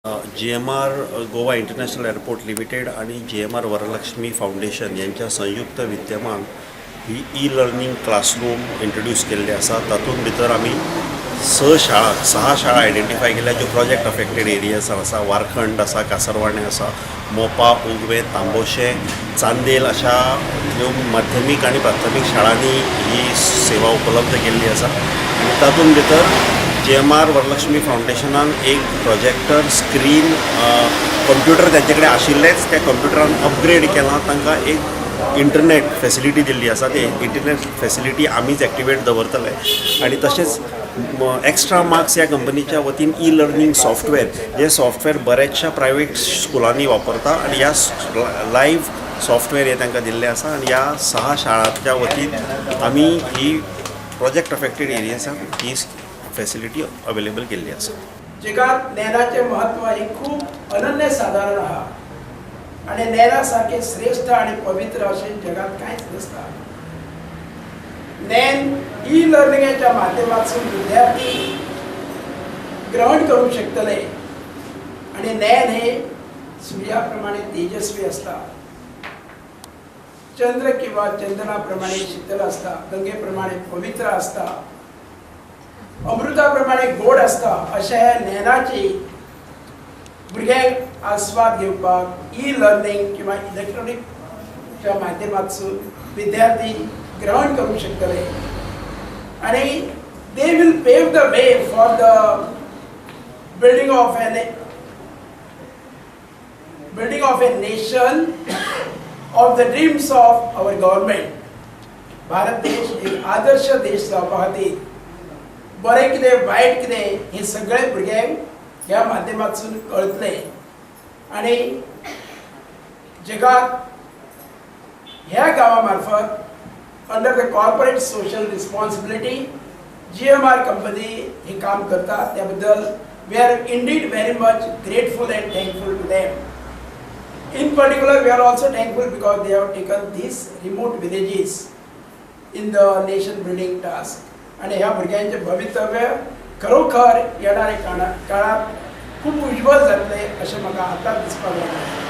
GMR Goa international airport limited आणि GMR Varalakshmi foundation यांच्या संयुक्त विद्यमान ही ई लर्निंग क्लासरूम इंट्रोड्यूस केल्ले आसा. तातूंत भितर आमी स शाळा, सहा शाळा आयडेंटिफाय केल्या, ज्यो प्रोजेक्ट अफेक्टेड एरियासान आसा. वारखंड आसा, कासरवाणें आसा, मोपा, उगवें, तांबोशें, चांदेल अशा ह्यो माध्यमीक आनी प्राथमीक शाळांनी ही सेवा उपलब्ध केल्ली आसा. आनी तातूंत भितर जीएमआर वरलक्ष्मी फाउंडेशनान एक प्रोजेक्टर, स्क्रीन, कंप्युटर तांचे कडेन आशिल्लेच, त्या कंप्युटरान अपग्रेड केलां. तांकां एक इंटरनेट फेसिलिटी दिल्ली आसा. ते इंटरनेट फेसिलिटी आमीच एक्टिवेट दवरतले. आनी तशेंच एक्स्ट्रा मार्क्स ह्या कंपनीच्या वतीन ई लर्निंग सॉफ्टवेअर, जे सॉफ्टवेअर बऱ्याचशा प्रायवेट स्कुलांनी वापरता आनी ह्या लायव्ह सॉफ्टवेअर हे तांकां दिल्लें आसा. आनी ह्या सहा शाळांच्या वतीन आमी ही प्रोजेक्ट अफेक्टेड एरियासान ही फेसिलिटी अवेलेबल केल्ली आसा. जगात ज्ञानाचे महत्व हे खूप अनन्य साधारण आहा आणि ज्ञाना सारखे श्रेष्ठ आणि पवित्र असे जगात कांयच नसता. ज्ञान ई लर्निंगाच्या माध्यमातून विद्यार्थी ग्रहण करू शकतले आणि ज्ञान हे सूर्याप्रमाणे तेजस्वी असता, चंद्र किंवा चंदनाप्रमाणे शीतल असता, गंगेप्रमाणे पवित्र असता, अमृताप्रमाणे गोड असता. अशा ह्या ज्ञानाची भुरग्यांक आस्वाद घेवपाक ई लर्निंग किंवा इलेक्ट्रॉनिकच्या माध्यमातसून विद्यार्थी ग्रहण करू शकतले आणि they will pave the way for the building of a nation of the dreams of our government. Bharat देश एक आदर्श देश जावपा खातीर बरें कितें, वायट कितें हें सगळें भुरग्यांक ह्या माध्यमातसून कळतलें. आणि जगात ह्या गांवा मार्फत under the corporate social responsibility GMR company हे काम करता, त्याबद्दल we are indeed very much grateful and thankful to them. In particular, we are also thankful because they have taken these remote villages in the nation building task. आणि ह्या भुरग्यांचें भवितव्य खरोखर येणाऱ्या काळात खूप उज्ज्वल जातलें अशें म्हाका आतांच दिसपाक लागलें.